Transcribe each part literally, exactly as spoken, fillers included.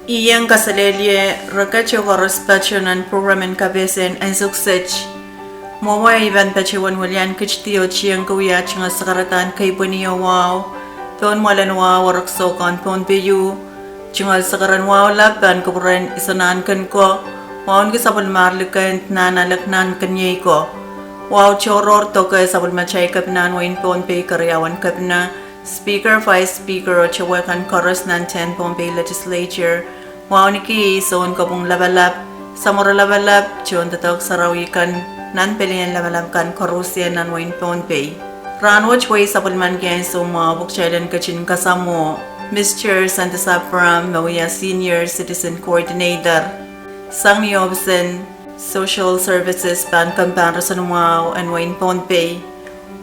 I iang kaselehlie rekete koaros patoh nan prokram en kapehse en ansou kiset. Mwowe I pahn patohwan welian kitail oh tiengki wia tungoal sakaradahn keipweni oh wahu pohn mwalen wahu oh rek soukan Pohnpei. Tungoal sakaradahn wahu lap pahn kupwuren Isonahn Kenko, wauneki sapwellimar likend, nan alek nan keniei ko. Wahu tohrohr doke sapwellimatail kepina en wehin Pohnpei, keriaun kepina, Speaker, Vice Speaker, oh towe kan koaros nan ten Pohnpei Legislature, wauneki sounkopwung lapalap, samworo lapalap, tohndoadoahk sarawi kan, nan pelien lapalap kan koarusie nan wehin Pohnpei. Rahnwet wehi sapwellimaniki ansou mwahu pwe kitail en ketin kasamwo Mister Santos Abraham me wia Senior Citizen Coordinator sang ni ohpis en Social Services pahn kempahn roson mwahu en wehin Pohnpei.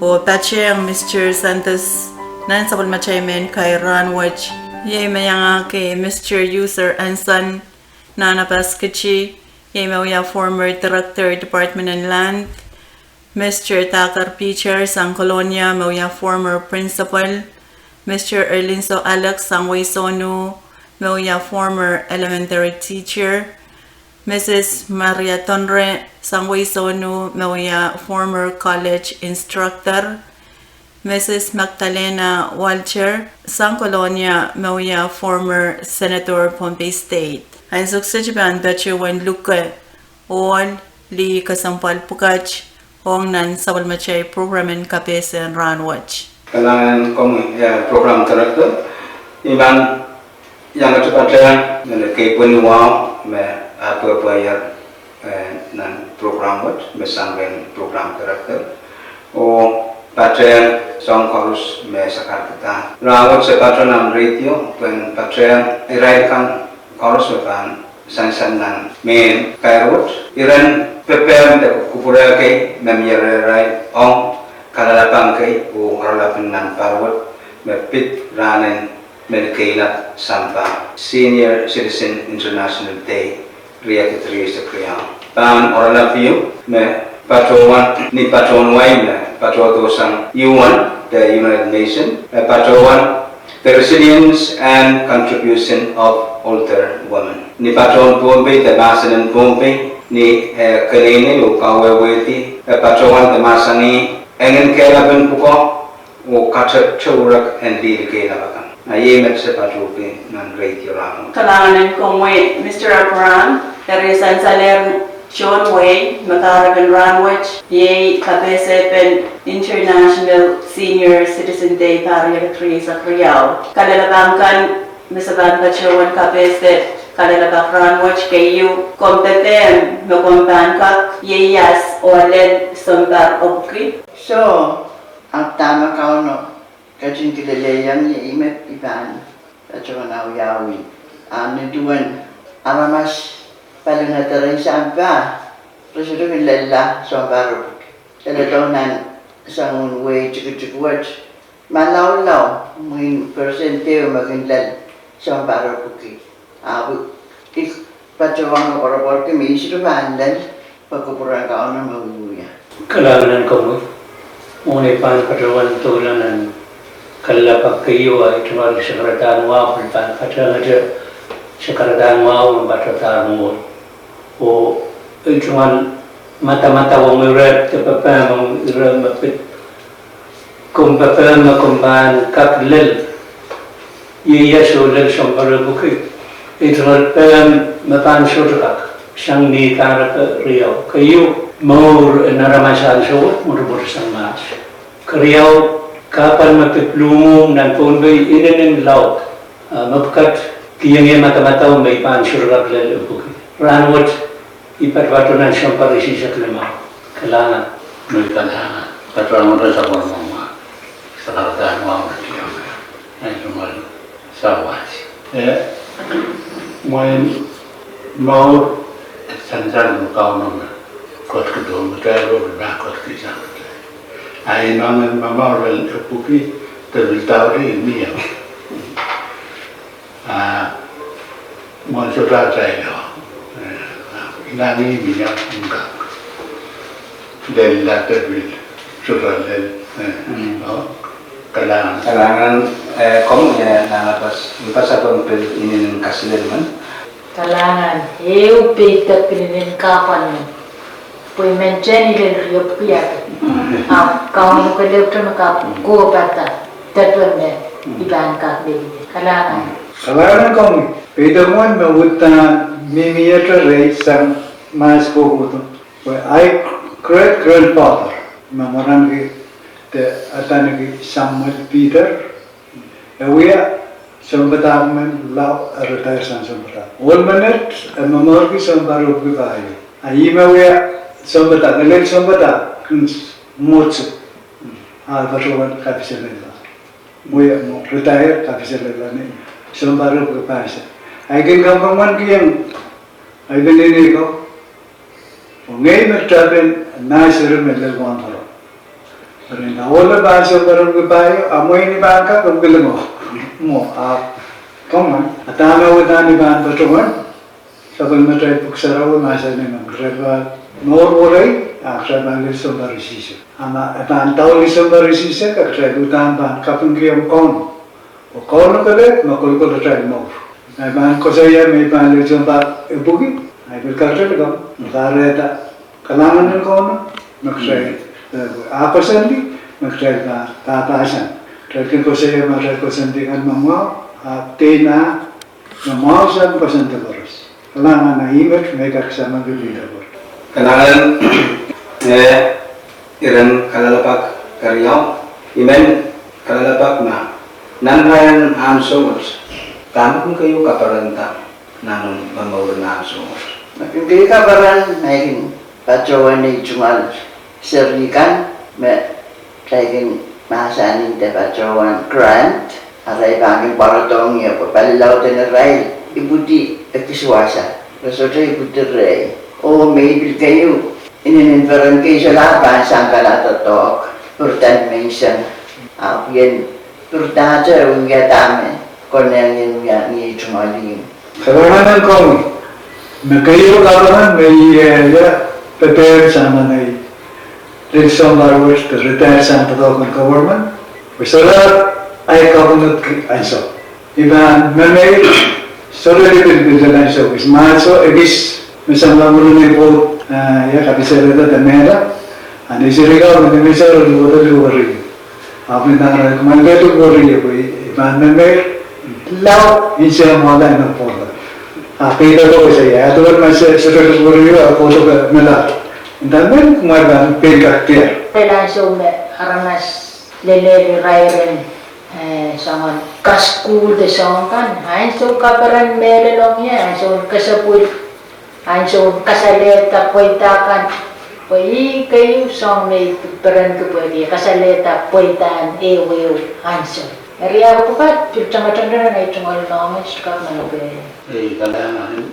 Oh patohwan Mister Santos nan sapwellimatail mehn kair rahnwet, iei me iangahki Mister User Anson Nanapaskiti, iei me wia former Director, Department en Land, Mister Thacker Peter sang Kolonia, me wia former principal, Mister Erlinso Alex sang Weisonu, me wia former elementary teacher, Missus Maria Tonre sang Weisonu, me wia former college instructor, Missus Magdalena Walter sang Kolonia, me wia former senator, Pohnpei State. Ansou kiset I pahn patohwan luke ohl, lih, kesempwal pwukat ong nan sapwellimatail prokram en kapehse en rahnwet. Kalahngan komwi, eh, prokram director. I pahn iang ketiket patohwan nan keipweni wahu me apwapwaier, eh, nan prokram wet me sang rehn prokram director. Oh patohwan soahng koaros me sakaradahn. Rahnwet se patoh nan radio pwehn patohwan irail kan koaros me pahn sansal nan mehn kair wet. Iren pepehm de kupwure kei me mie rehrail ong kalelapak kei oh oaralap nan pahr wet me pid rahnen me ni keilap sampah, Senior Citizen International Day, riekid rieisek riau. Pahn oaralap ieu me patohwan ni patohwan wai me patohdo sang U N de United Nations, me patohwan The Resilience and Contribution of Older Women. Ni patohwan Pohnpei de mahsen en Pohnpei, ni, eh, kelehpw oh kawehwehdi, eh, patohwan de mahsanih, engen kehlapen pwukoa, oh katepte urek en lih kehlapen akan. Nah, iei met se patohki nan radio rahnwet. Kalahngan en komwi, Mister Abraham, eri sansal ehr tohn wehi me kahrepen rahnwet, iei kapehse pen International Senior Citizen Day, pahr riekid rieisek riau. Kalelapak kan me se pahn patohwan kapehse, kalelapak rahnwet keieu, komw pepehm me komw pahn kak ieias oh lel sounpar epwiki? Soh, ahpw dahme Kauno ketin kilelehiong ie, I met I pahn patohwan awiawi. A ni duwen aramas palingehda rehn sampah, re sohte kin lella sounpar epwiki. Leledo nan soangen wehi tikitik wet, malaulau, mwein percent ehu me kin lel sounpar epwiki. Ahpw I patohwan koapworopworki me I sohte pahn lel, pwe kupwuren Kauno me wiewia. Kalahngan en komwi. Mwohn ei pahn patohwan doula nan kalelapak keieu, I tungoal sakaradahn wahu, pil pahn patehngete sakaradahn wahu me patohdo mwohn. Oh I tungoal madamadau ong ire de pepehm ong ire me pid komw pepehm me komw pahn kak lel ieias oh lel sounpar epwiki. I tungoal pehm me pahn sohte kak, sang ni kahrepe riau. Keieu, mour en aramas ansou wet mwurin sang mahs. Keriau, kahpwal me pid luhmwuhmw nan Pohnpei inenen laud, ah, mepwukat, kiheng ie madamadau me I pahn sohte kak lel epwiki. Rahnwet I patopato nan sounpar isihsek limau. Kalahngan. Mie kalahngan. Patohwan ong sapwellime mwahu, sakaradahn wahu me tiong, eh, tungoal sawas. Eh, mwein mour sansal me Kauno me kotkihdo kitail oh pil pahn kotkihsang kitail. A I moangen me mour en epwiki de pil daulih mie. Ah, mwohn sohte atailo. Eh, ah, inangih mie, ungkak. Lella de pil sohte lel, eh, oh, kalahngan. Kalahngan, eh, komwi, eh, Nanapas, I pasapeng pil inenen kaselel men. Kalahngan, ehu peidek inenen kahpwal men. Pwe I men teng I lel riepwiki ape. Ahpw Kauno kelehpwte me kak kohpada depe me I pahn kak lel. Kalahngan. Kalahngan komwi. Peidek wet me uhdahn mihmiete rehi sang mahs kohkohdo. Pwe ahi great grandfather, me mwaren ki de adaneki Samuel Peter, e wia sounpadahk men lao e retire sang sounpadahk. Ohl menet e momourki sounpar epwiki pahieu. A ih me wia sounpadahk, e lel sounpadahk kin mwohte. A patohwan kapiselel. Wia mwo retire kapiselel ni sounpar epwiki pahieu. Ahi kin kamwomwen kihong ahi peneinei ko. Oh ngehi me tapen nah seri me lel wahnpoaron. Pwe nda ohl pahn sounpar epwiki pahieu, a mwein I pahn kak epwiki lingo. Mwo, a, komwen, a dahme uhdahn I pahn patohwan, sapwellimatail Pwuhk Sarawi mahsanih me kitail pahn mour werei, a kitail pahn lel sounpar isihsek. A ma e pahn daulih sounpar isihsek, a kitail uhdahn pahn kapingkihong Kauno. Oh Kauno kelehpw me kolokol atail mour. Ma I pahn koasoia me I pahn lel sounpar epwiki, a I pil kak tepida, me kahrehda kalahngan en Kauno me kitail, eh, a koasoandi, me kitail pahn, pahn pahsan. Kitail kin koasoia me atail koasoandi kan me mwahu, a dene me mwahu sang koasoandi koaros. Kalahngan, a ih met me I kak samwalahki pwihn debor. Kalahngan, eh, iren kalelapak keriau, I men kalelapak me nan rahn ansou wet, dahme kin keieu kaperenda nan omw momour nan ansou wet? Me kin keieu kaperenda, me I kin patohwan nei tungoal seri kan me kitail kin mahsanih de patohwan grant, arail pahn kin pwarodohng ie pwe palilaud en irail ipwidi ekis wasa. Re sohte ipwidi rehi. Oh me I pil keieu inenen peren kei solahr pahn sang kalahn doadoahk, pirida menseng, ahpw I en piridahte wia dahme konehng I en wia ni ei tungoal ihmw. Kalahngan en komwi. Me keieu kaperen me I, eh, ia, pepehm sang nan ei lel sounpar wet de retire sang doadoahk en government. Pwe solahr ahi kapingki ansou. I pahn memeir, sohte lipilipil lel ansou kis, mahso ekis me samwalahro ni pwoud, eh, ia kapiselehda de mehla, a ni seri ka me ni me sohte lipilipil weri. Ahpw ni dang rai kumwail lipilipil weri, pwe I pahn memeir, lao, insia mwala ina pwoula. A peidek ko koasoia, a duwen ma se, sohte lipilipil weri, a pwoula ke mehla. Nda men kumwail pahn pein kak diar. Pil ansou me aramas lelehdi irail ren, eh, soangen kasukuhl de soahng kan, ansou kaperen mehlel ong ie, ansou kesepwil, ansou kasalehda pweida kan, pwe ih keieu soahng me I perenki pwehki kasalehda pweida en ehuehu ansou. Eri ahpw pwukat pil tangatangatanen ei tungoal nohn Sister Kapman Ope. Ei, kalahngan,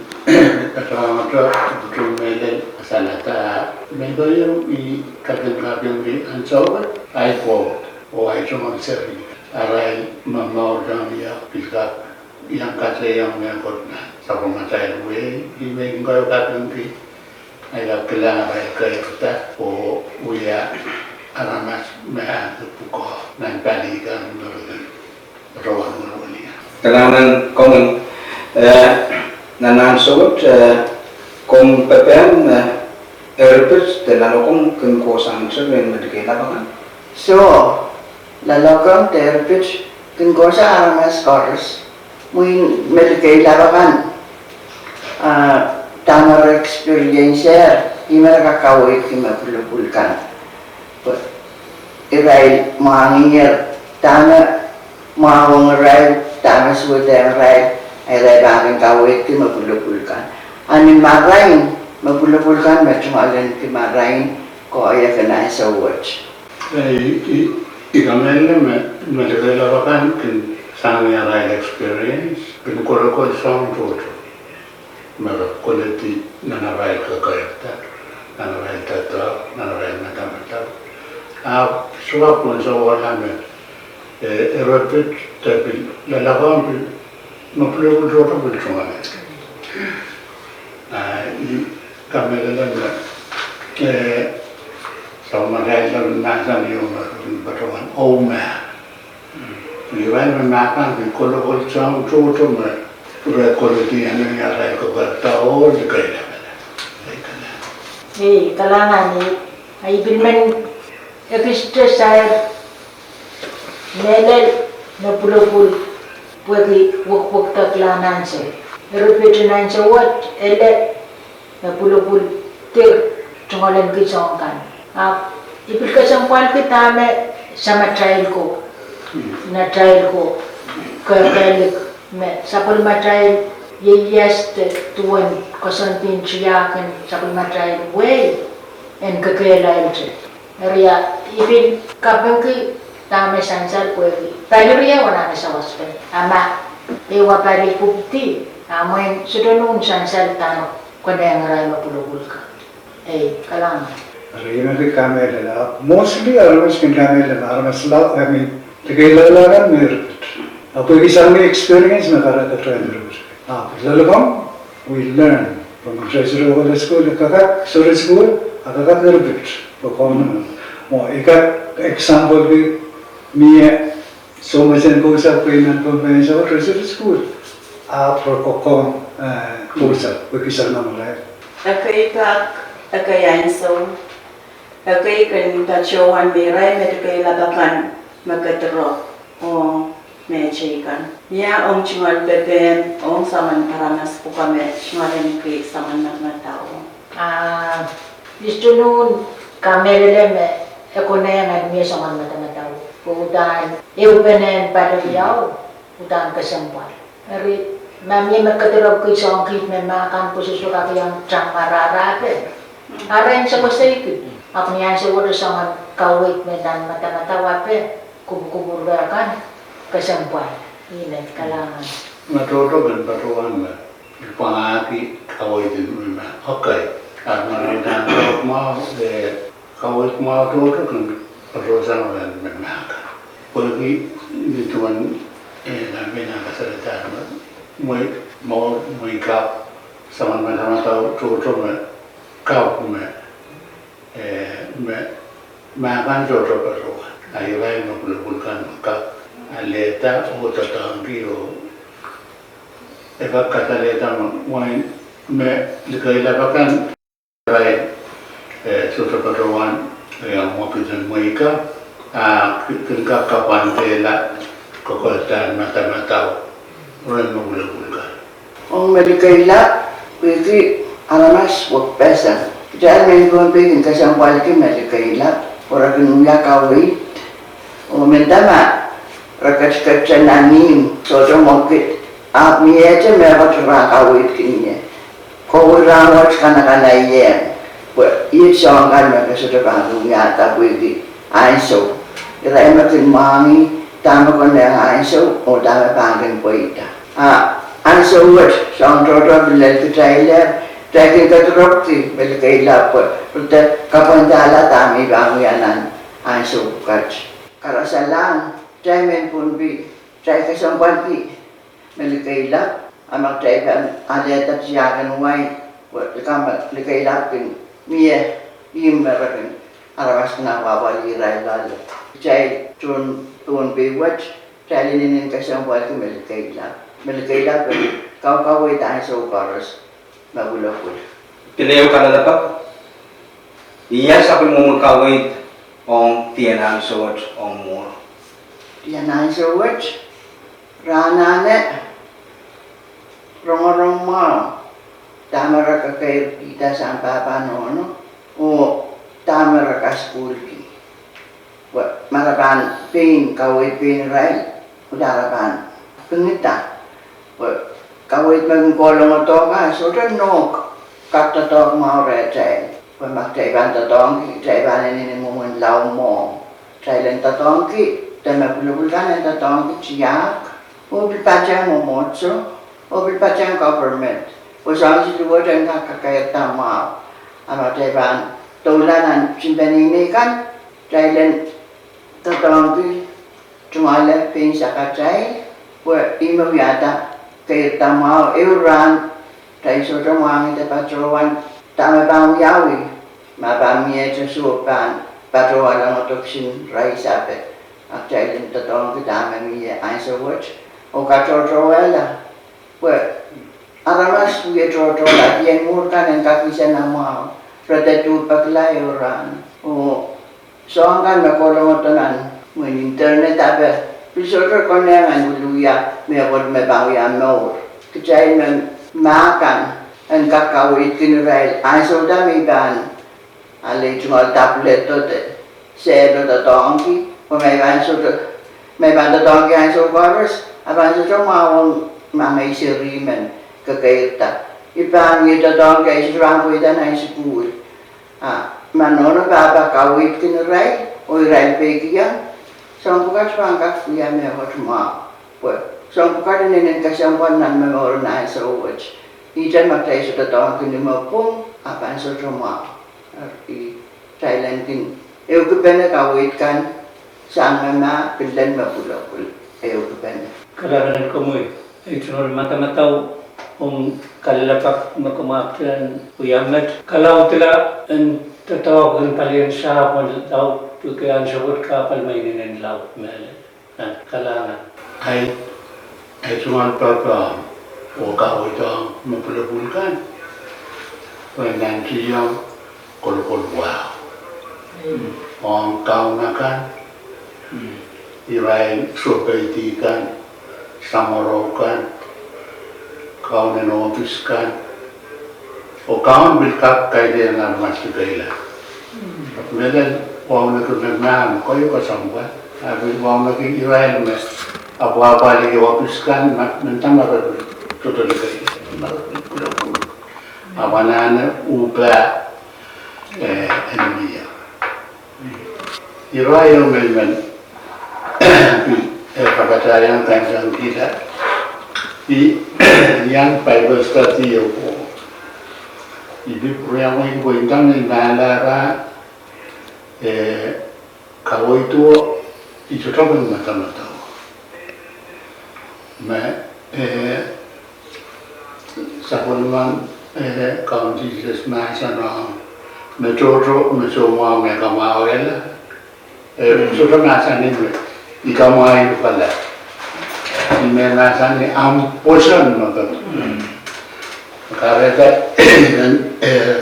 katamanto, pwukat mehlel kasalehda, me I keieu I kak kapingki ansou wet, ahi pwoud, oh ahi tungoal seri. Arail momour kan ia pil kak iang kadehdehong mehkot nan sapwellimatail wehi, I men keieu kapingki, ahi kak kilang arail keirda, oh wia aramas me ahneki pwukoa nan pali kan me re kin patohwan weliweli. Kalahngan komwi, eh, nan ansou wet, eh, komw pepehm, eh, erpit de loalokong kin kohsang seri en Medicaid lap akan? Soh, loalokong de erpit kin kohsang aramas koaros. Mwein Medicaid lap akan, ah, dahme re experience-er, ih me re kak kaweidki me pwulopwul kan. Pwe irail mwahngiher, dahme mwahu ong irail, dahme suwedehng irail, a irail pahn kin kaweidki me pwulopwul kan. A ni marain, me pwulopwul kan me tungoalenki marain, koahiek en ansou wet. I, I, I kamehlele me, me Medicaid lap akan kin sang ni arail experience, kin kolokol soahng tohto me re koledi nan arail kekeirda, nan arail doadoahk, nan arail madamadau. Ahpw sohte pwon sohla me, eh, erpit de pil, loalokong pil, me pwulopwul tohto pil tungoal. Ah, I kamehlele me, eh, sapwellimatail lap mahsanih me patohwan oumah. Irail me mahkpen pil kolokol soahng tohto me re koledi nan arail ko Kadaol ni kailahn. Ei, kalahngan. I, I pil men ekiste sair mehlel me pwulopwul pwehki wekwekiong nan ansou. Eri pil nan ansou wet ele me pwulopwul dir tungoalenki soang kan. Ahpw I pil kesempwalki dahme samatail ko, natail ko, kehkehlik me sapwellimatail ieias de duwen koasoandi en tiahk en sapwellimatail wehi en kekehlail te. Eri I pil kapingki dahme sansal pwehki paliria wahn anahne sawaspene. A ma ehu pali pwupwudi, a mwein sohte nohn sansal dahme konehng irail me pwulopwul kan. Ei, kalahngan. Eri I men kin kamehlele, ahpw mostly aramas kin kamehlele me aramas laud, I mean, de kehlail kan me irepit. Ahpw pwehki sang ni experience me kahrehda kitail irepit. Ahpw loalokong, we learn. Pwe ma kitail sohte kohla sukuhl, a kak, sohte sukuhl, a kak irepit. Pwe komw, mwo, I kak example ki mie soh me sen kousoan pwe I men pwupwudiong soh, re sohte sukuhl. Ahpw re kokohn, eh, kousoan, pwehki sang nan marain. Ekei pak, ekei ansou, ekei kin patohwan me irail me de keilap akan me kedirepw ong mehteikan. Ia ong tungoal pepehm ong soangen aramas pwukat me tungoalenki soangen madamadau. Ah, I sohte nohn kamehlele me e konehng en mie soangen madamadau. Pwe uhdahn ehupenen paliwiau, uhdahn kesempwal. Eri, ma mie me kedirepwki soahng kiht me mahkan pwe sohte kak iang tang marahrape. Arail seweseiki. Ahpw ni ansou wet soangen kaweid me nan madamadau ape, kupwukupwure kan, kesempwal. Ih me kalahngan. Ma tohto kin patohwan me, pwangahki kaweid en me, okay. A ma nan tohto mwahu, eh, kaweid mwahu tohto kin patohsang me mahkan. Pwehki ni duwen, eh, nan me nan kasalehda me, mwehi, mwehi kapw, soangen madamadau tohto me, kapw me, eh, me, mahkan tohto patohwan. A irail me pwulopwul kan me kak alehda oh doadoahngki oh, e kak kasalehda me mwein me likeilap akan irail, eh, sohte patohwan, eh, mwekid en mwehi kapw, a kin kak kapwandehla kokohsang madamadau ren me pwulopwul kan. Ong me likeilap, pwehki aramas wekpeseng. Kitail mehn Pohnpei kin kesempwalki me likeilap, oh re kin wia kaweid. Oh mendahte ma re ketiket nan ihmw, sohte mwekid, ahpw miehte mehkot re kaweidkin ie. Kowe rahnwet kanakanahieng, pwe iet soahng kan me ke sohte pahn wiahda pwehki ansou. Irail me kin mwahngih dahme konehng ansou oh dahme pahn kin pweida. A ansou wet, soahng tohto pil lel kitail, kitail kin kedirepwki me likeilap pwe, pwe de kapwandahla dahme I pahn wia nan ansou kat. Karasahlahng, kitail mehn Pohnpei, kitail kesempwalki me likeilap, a ma kitail pahn alehda tiahk en wai, pwe likamw me likeilap kin mie ihmw me re kin, aramas kin apwahpwalih irail loale. Kitail tohn Pohnpei wet, kitail inenen kesempwalki me likeilap. Me likeilap pwe kaukaweid ansou koaros me pwulopwul. Pil ehu kalelapak, ia sapwellimomwi kaweid ong dien ansou wet ong mwuhr? Dien ansou wet, re anahne rongorong mwahu dahme re kekeirkihda sang pahpa nohno, oh dahme re kasukuhlki. Pwe ma re pahn pein, kaweid pein irail, uhdahn re pahn pingida. Pwe kaweid me kin kolongodohng a sohte nohk kak doadoahk mwahu rehtail. Pwe ma kitail pahn doadoahngki, kitail pahn inenen mwomwen lao mwo. Kitail en doadoahngki, de me pwulopwul kan en doadoahngki tiahk, oh pil patehng mwomwohdiso, oh pil patehng government. Pwe soahng siluh wet en kak kekeirda mwahu. A ma kitail pahn doula nan tehnpaninei kan, kitail en doadoahngki tungoale pein sakatail, pwe ihme wiahda keirda mwahu. Ehu rahn, kitail sohte mwahngih de patohwan dahme pahn wiawi, ma pahn miehte soh pahn patohwanohng dioksins rais ape. A kitail en doadoahngki dahme mie ansou wet, oh katohtohwehla, pwe aramas wie tohtohla, dien mwuhr kan en kak ese nan mwahu, re dehr tuhpekla ehu rahn. Oh soahng kan me kohlongodo nan mwein internet ape, pil sohte konehng en wiliwia mehkot me pahn wia mour. Kitail me mah kan en kak kaweidkin irail, ansou da me I pahn ale tungoal tablet de sehlo doadoahngki, pwe ma I pahn sohte, ma I pahn doadoahngki ansou koaros, a pahn sohte mwahu ong ma ngehi seri men kekeirda. I pahn wie doadoahngki, I sohte pahn pweida nan sukuhl. A ma nohno pahpa kaweidkin irail, oh irail peikiong, soahng pwukat pahn kak wia mehkot mwahu. Pwe soahng pwukat inenen kesempwal nan momour en ansou wet. Ihte ma kitail sohte doadoahngki ni me pwung, a pahn sohte mwahu. Eri kitail en kin ehukipene kaweid kan sang me mah, pil lel me pwulopwul, ehukipene. Kalahngan en komwi, ei tungoal madamadau ong kalelapak me komw ahpwtehn wia met. Kalaudila en doadoahk en palien sahpw en laud, pwehki ansou wet kahpwal me inenen laud mehlel. Kalahngan. Ei, ei tungoal pahpa oh kaweid ong me pwulopwul kan, pwe nantihong kolokol wahu ong kaun akan, irail sohpeidi kan, samworo kan, kaunen ohpis kan, oh kaun pil kak kaidehn aramas kekeila. Mehlel wauneki me mah me koasokoasoia, a pil wauneki irail me apwahpwaliki ohpis kan, ma, mendahte ma re pil sohte likeila, ma re pil pwulopwul. Ahpw anahne uhpah, eh, en mie. Irail ehu me I men pil, eh, kapatahiong kaimwisekihla, I, I iang Bible study ehu ko. I pil pwuriamweiki pwe I ndahng ni mahla ra, eh, kaweid o, I sohte kin madamadau me, eh, sapwellimen, eh, Kaun Sises mahsanih me tohto me soumwahu me kamwahwihala. Eh, sohte mahsanih me I kamwahiukala. I men mahsanih ahmw pwoson me ke kahrehda, eh,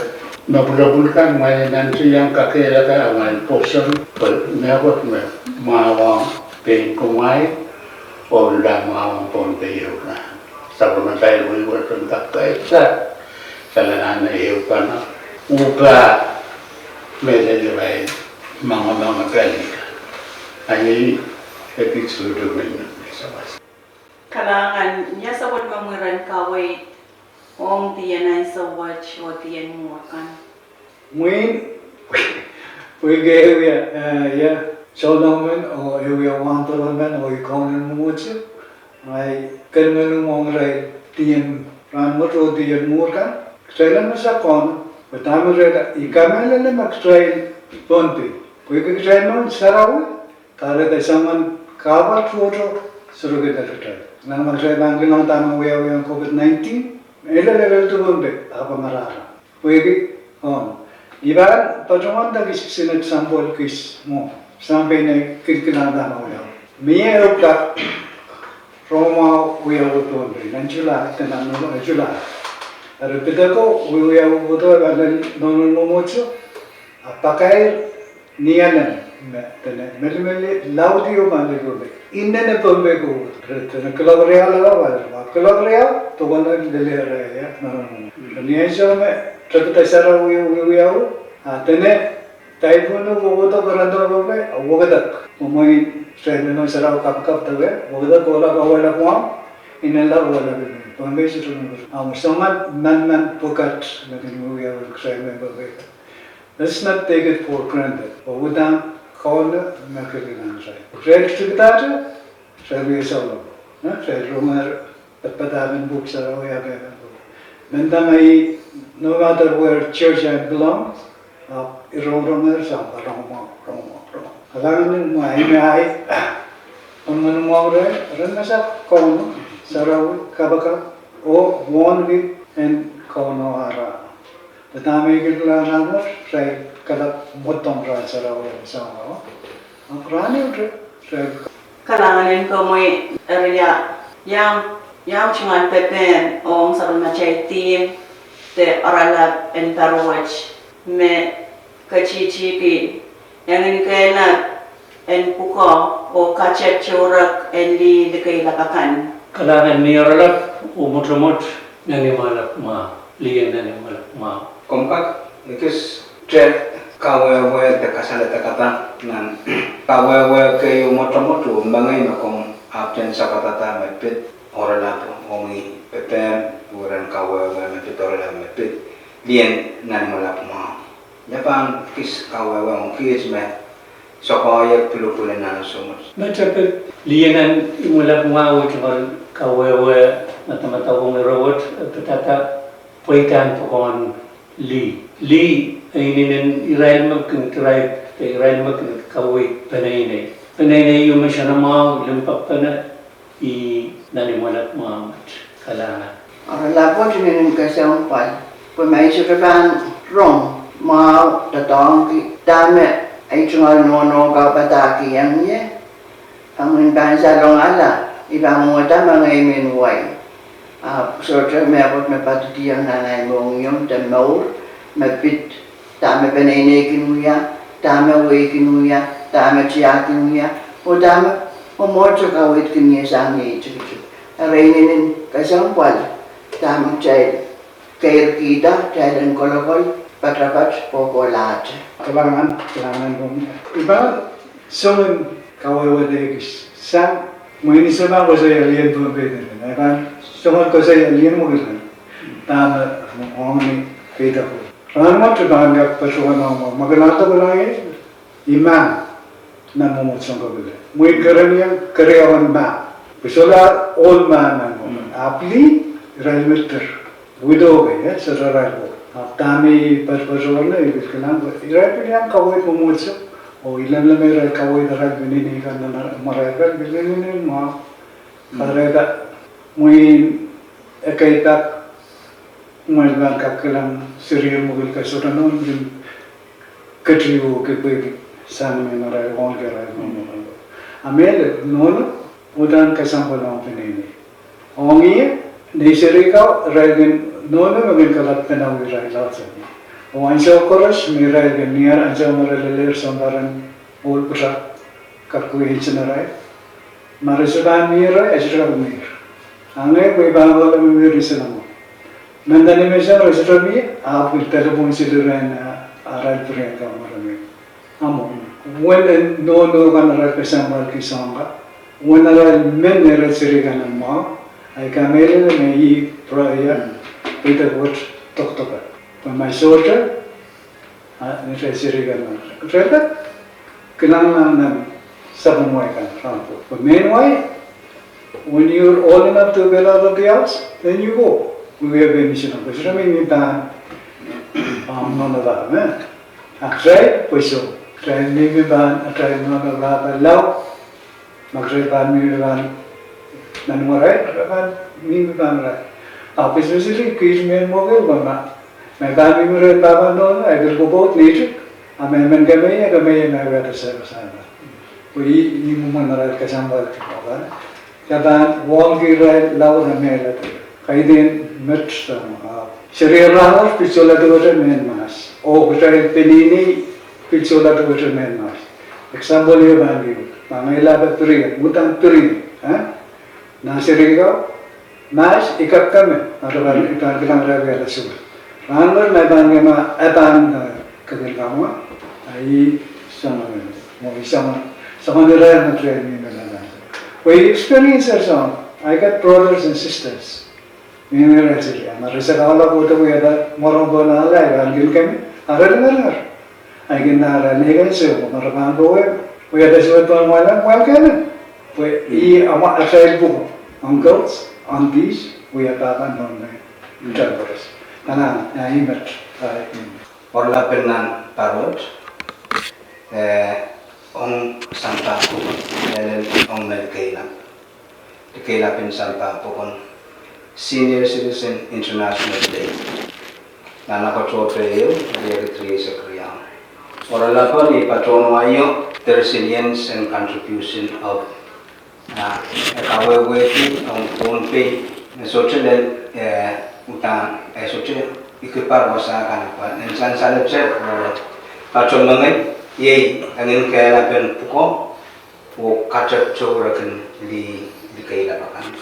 me pwulopwul kan, mwein nan seiang kakehlaka amwail pwoson, pwe mehkot me mwahu ong pein kumwail, oh pil mwahu ong Pohnpei ehu rahn. Sapwellime pahn wehwehki en kak kairda, kalahngan en ehupene, uhpah mehlel irail moange moange pali kan. Ahi, ekis sohte men sawas. Kalahngan, ia sapwellime mwurin kaweid ong dien ansou wet oh dien mwuhr kan? Mwein, pwehki ehu wia, eh, ia, Solomon, oh ehu wia wahnpoaron men, oh I Kaunen Mwomwohdiso, ngehi keriau ong irail dien rahnwet oh dien mwuhr kan, kitail en masak Kauno, pwe dahme re, I kamehlele me kitail Pohnpei, pwehki kitail mour sarawi, kahrehda soangen kahpwal tohto serihki kitail. Nan ma kitail pahn kilang dahme wiawi ong COVID nineteen, mehlel lel Pohnpei, ahpw marahra. Pwehki, oh, I pahn patohwan dahkis kisin example kis mwo, sang pein ei kilkilang dahme wiawi. Mie ehu pak rongamwahu wiawi Pohnpei, nan July, nan, eh, July. Eri pideko wiawi pwudo, eh, nan, nan, nan mwomwohdiso, a pakair ni alen me, dene, melimeli laud ehu pahn lel Pohnpei. Inenen Pohnpei ko, re, dene kilok riau lel, pahn kilok riau, doken lel area, nan, nan. Ni ansou me, tepida sarawi, wiawi, a dene, taifun o, wekidek, rando Pohnpei, a wekidek. Mwomwen, sehd me sarawi kapakap dewe, wekidek kohla kawehla Guam, inenen lap kohla Pohnpei. Pohnpei sohte me, a soangen manaman pwukat me kin wiawi sehd me Pohnpei. Let's not take it for granted. Pwe uhdahn Kauno me kilkilang irail. Irail tikitik, irail wia souleng. Eh, irail rongehr padapadahk en Pwuhk Sarawi, ahpw mehnda ma I, no matter where church I belong, ahpw I rongerongehr sang pwe rongamwahu, rongamwahu, rongamwahu. Kalahngan en mwahi me ahi, rongamwahu irail, ren masak Kauno, sarawi, kapakap, oh wohn wihk en Kauno ara. Pwe dahme I kilkilang nan wet, irail kalap mwadong rahn sarawi sang, oh. Ahpw rahn ehute, irail. Kalahngan en komwi, eri ia, iang Ia tungoal pepehm ong sapwellimatail theme de oaralap en parawet me ketihtihki engin kehlail en pwukoa oh katet tourek en lih likeilap akan. Kalahngan ni oaralap oh mwotomwot nan imwalap mwahu, lih en nan imwalap mwahu. Komw kak ekiste kawehwe de kasalehda kak nan kawehwe kei oh mwotomwot oh mengei me komw apwtehn sapwatahda me pid oaralap, oh mie pepehm, weren kawehwe me pid oaralap me pid lih en nan imwalap mwahu. Ia pahn kis kawehwe ong kiht me sohte iang pwulopwul en nan ansou mwo. Met e pid lih en nan imwalap mwahu, tungoal kawehwe madamadau ong ire wet, e pid ahda pweidahn pwukoahn lih. Lih e inenen irail me kin irail, de irail me kin kaweid peneinei. Peneinei ieu me soanamwahu limpoakpene, ih nan imwalap mwahu met. Kalahngan. Oaralap wet inenen kesempwal, pwe ma I sohte pahn rong mwahu doadoahngki dahme ei tungoal nohno kaupadahkihong ie, a mwein pahn salongala, I pahn mwomwohda mengei mehn wai. Ahpw sohte mehkot me poadidiong nan ei mohngiong de mour me pid dahme peneinei kin wia, dahme wehi kin wia, dahme tiahk kin wia, oh dahme mwomwohdiso kaweid kin ie sang ie tikitik. Eri inenen kesempwal dahme kitail keirkihda, kitail en kolokol, poatopoat, kohkohlahte. Kalahngan, kalahngan komwi. I pahn song en kawehwe de kis sang, mwein I sohte pahn koasoia lih en Pohnpei, I pahn song en koasoia lih en Mwokilan, dahme ong ni peidek. Rahnwet I pahn kak patohwan ong Mwokilan, Mwokilan, I mahn nan mwomwohdiso en Kopile. Mwein kerenieng, keriaun mahn. Pwe sohla ohl mahn nan mwomwohdiso. Ahpw lih, irail me dir. Widow kei, eh, sohte irail ko. Ahpw dahme I patopato ong ih, I pil kilang pwe irail pil iang kaweid mwomwohdiso, oh I lemleme irail kaweid arail peneinei kan nan imwarail kan, pil inenen mwahu. Kahrehda mwein ekei pak, kumwail pahn kak kilang seri Mwokilan sohte nohn limpoak, ketido kepwehki sang me imwarail wauneki arail mwomwohdiso. A mehlel nohno, udahn kesempwal ong peneinei. Ong ie, nei seri ko, irail kin, nohno me kin kalap peneinei irail laudsang. Oh ansou koaros me irail kin, ni ar ansou me irail lelehr sounpar en ohl pwutak, kak wia insin arail. Ma re sohte pahn mie irail, e sohte kak mie. A ngehi pwe I pahn kohla me mie irail insin mwo. Mendahte ni menseng re sohte mie, ahpw I telephone sili irail, a, arail pwurian kan me re mie. Ahpw, uwen en nohno kan arail kesempwal kis ong ka, uwen arail men irail seri kan en mwahu, I kamehlele me ih prayer, peidek wet dokdoke. Pwe ma sohte, a, ni irail seri kan me. Irail kilang nan sapwung wai kan, rahnwet. But meanwhile, when you're old enough to get out of the house, then you go. Wia pein missionary. Pwe sohte mihmi pahn, um, nohno pahpa, eh? Ahpw irail, pwe soh. Irail mihmi pahn, irail nohno pahpa lao. Ma kitail pahn mihmi pahn nan imwarail, re pahn mihmi pahn irail. Ahpw especially kiht mehn Mwokel, pwe ma, ma I pahn mihmi rehn pahpa nohno, I pil pwopwoud neitik, a ma I men kemehie, kemehie ma I wiahda service. Pwe ih, ih mwomwen arail kesempwal kipwala. Kitail pahn wauneki irail lao re mehla de. Kaidehn met sang, a, seri rahnwet pil sohla duwehte mehn mahs. Oh kitail peneinei pil sohla duwehte mehn mahs. Example I pahn kiht, ma ngehi lap pil pwurehng, udahn pwurehng, eh? Nan seri ko, mahs I kak keme, ma re pahn, I pahn kilang re wiahla suwed. Rahnwet ma I pahn keme, e pahn, eh, kepil kamwa, a I soangen, mwo I soangen, soangen irail me train me I men nan. Pwe I experience it, so I got brothers and sisters. Mihmi irail seri, a ma re sakaula kohdo wiahda mwarompe nan ala, I pahn kin keme, a re lingeringer. I kin nda arail nei kan seri, ma re pahn powe, wiahda suwed pohn mwahl, mwahl kehnen. Pwe ih amwa atail pwukoa, uncles, aunties, wia pahpa nohno, atail koaros. Kalahngan, a I met, a I. Oaralap en nan parawet, eh, ong sampah pwukon, eh, ong me keilap. Keilap en sampah pwukon Senior Citizen International Day. Nan October ehu, riekid rieisek riau. Oaralap en patohwan wai o, the resilience and contribution of, ah, e kawehwehki ong Pohnpei E sohte lel, eh, udahn, eh, sohte ikipar wasa kan pwe, en sansalehte, eh, patoh mengei, iei, e ngehn kehlapen pwukoa, oh kateptour kin lih, lih keilap akan.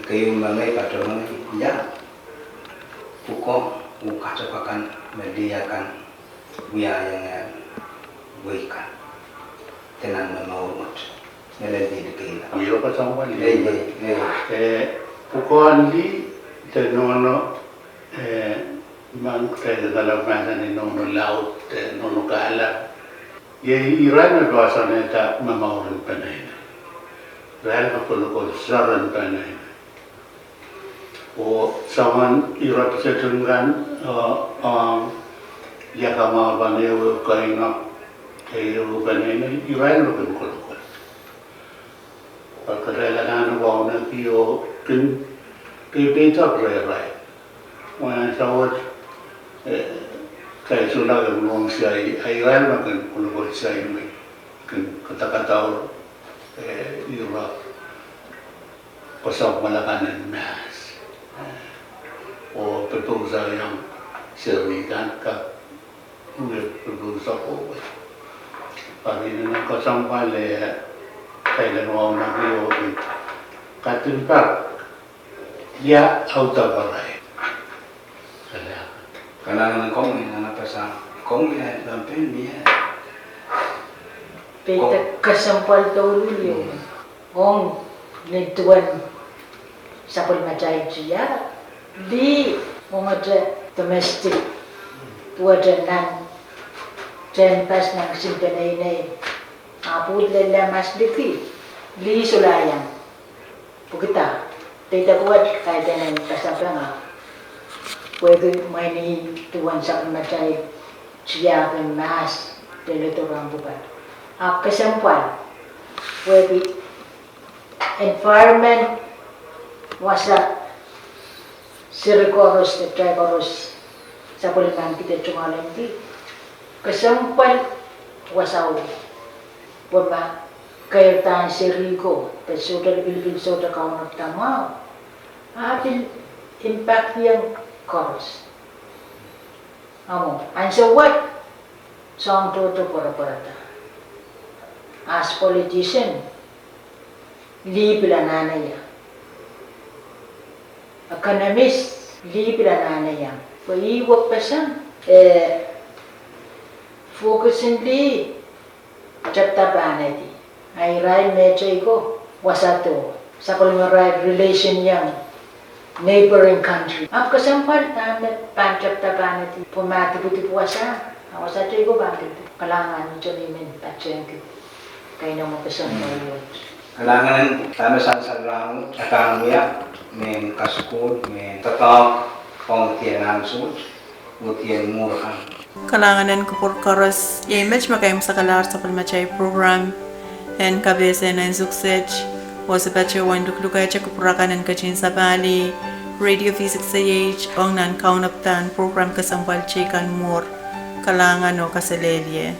Keieu mengei, patoh mengei, ia, pwukoa, oh katep akan, me lih akan, wiahiong wehi kan. Dene nan momour wet. Nelen dih lih keilap. Io, kesempwal. Ei, ei, ei. Eh, pwukoahn lih, de nohno, eh, mengei, de kalap mahsanih nohno laud, de nohno kehlapen. Iei irail me poahsoanehda momouren peneinei. Irail me kolokol soaren peneinei. Oh soangen ire pisitin kan, eh, ong ia kamwahu pahn ehu ehu keinek, ehu ehu peneinei, irail me kin kolokol. Pwe kitail anahne wauneki oh kin peipeidek rehrail. Mwein ansou wet, eh, kitail solahr kin rong sair, a irail me kin kolokol sair me kin kadakadaur, eh, ire kesempwal akan en mahs. Eh, oh pepousa iang seri kan kak, eh, pepousa kowe. Pwe ih nan kesempwal, eh, kitail en wauneki oh kin kadimpar ia audaudkarail. Kalahngan. Kalahngan komwi, nan apasa komwi, eh, lampen mie. Peidek kesempwal douluhl ieu. Ong ni duwen sapwellimatail tiahk, lih ongete domestic, duwehte nan tehnpas nan kisin peneinei, ahpw lella mas liki, lih solahr iang. Pwukida, peidek wet kaidehn en pasapeng ah pwehki mwein ih duwen sapwellimatail tiahk en mahs, leledo rahn pwukat. Ahpw kesempwal, pwehki environment, wasa, seri koaros de kitail koaros sapwellimanikihda tungoalenki, kesempwal wasao, pwe ma keirdahn seri ko, de sohte lipilipil, sohte kaunop da mwahu, a pil impact iang koaros. Ahpw ansou wet, soahng tohto pwarapwarada. As politician, lih pil anahne iang. Economist, lih pil anahne iang. Pwe ih wekpeseng, eh, focus en lih, tepda pahnedi. A irail mehtei ko, wasado, sapwellimarail relation iang neighboring country. Ahpw kesempwal dahme pahn tepda pahnedi, pwe ma dipwidipw wasa, a wasa tei ko pahn dipwidipw. Kalahngan, ih tohn I men patehngki kainengamwahu kesempwal wet. Kalahngan, dahme sansal rahnwet, e pahn wia mehn kasukuhl, mehn doadoahk ong dien ansou wet, oh dien mwuhr kan. Kalahngan en kupwur koaros, iei met me kaimwisekalahr sapwellimatail program en Kapehse en Ansou Kiset, oh se patohwan luklukehte kupwur akan en ketin sapahl Radio V six eight ong nan kaunop en program kesempwal teikan mwuhr. Kalahngan oh kaselehlie.